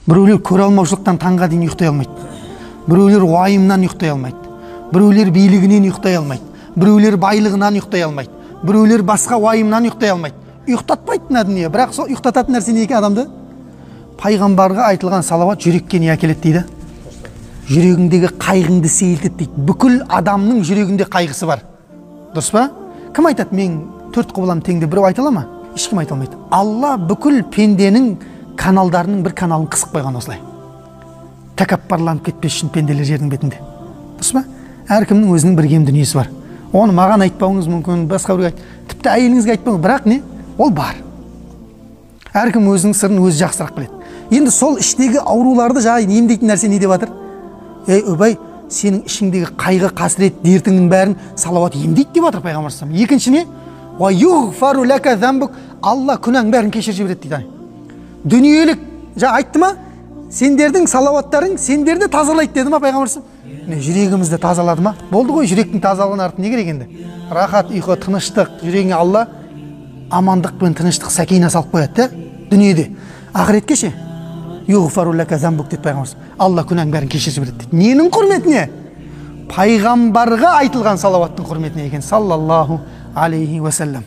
Біреулер көре алмаушылықтан таңға дейін ұйықтай алмайды. Біреулер уайымнан ұйықтай алмайды. Біреулер билігінен ұйықтай алмайды. Біреулер байлығынан ұйықтай алмайды. Біреулер басқа уайымнан ұйықтай алмайды. Ұйықтатпайды мына дүние. Бірақ сол ұйықтататын нәрсе не екен адамды? Пайғамбарға айтылған салауат жүрекке не әкеледі дейді? Жүрегіңдегі қайғыңды сейілтеді дейді. Бүкіл адамның жүрегінде қайғысы бар. Дұрыс па? Кім айтады, мен төрт құбылам тең деп біреу айта ала ма? Ешкім айта алмайды. Алла бүкіл пенденің каналдарының бір каналын қысып қойған осылай. Тәкаппарланып кетпес үшін пенделер жердің бетінде. Дұрыс па? Әркімнің өзінің бір кем дүниесі бар. Оны маған айтпауыңыз мүмкін, басқа біреуге айт. Тіпті әйеліңізге айтпауыңыз, бірақ не? Ол бар. Әркім өзінің сырын өзі жақсырақ біледі. Енді сол іштегі ауруларды жаңа емдейтін нәрсе не деп жатыр? Ей, Үбай, сенің ішіңдегі қайғы, қасірет, дертіңнің бәрін салауат емдейді деп жатыр пайғамбар саллаллаху алейхи вассалам. Екінші не? Уа юғфару лака замбук. Алла күнәң бәрін кешіріп жібереді дейді. Дүниелік, жаңа айтты ма? Сендердің салауаттарың сендерді тазалайды деді ма пайғамбар саллаллаху алейхи вассалам? Міне, жүрегімізді тазалады ма? Болды ғой, жүректің тазалығынан артық не керек енді? Рахат, ұйқы, тыныштық, жүрегіңе Алла амандық пен тыныштық, сәкина салып қояды да дүниеде. Ақыретке ше? Юғфару лака замбук деді пайғамбар саллаллаху алейхи вассалам. Алла күнәң бәрін кешіріп жібереді дейді. Ненің құрметіне? Пайғамбарға айтылған салауаттың құрметіне екен, саллаллаху алейхи уассалам.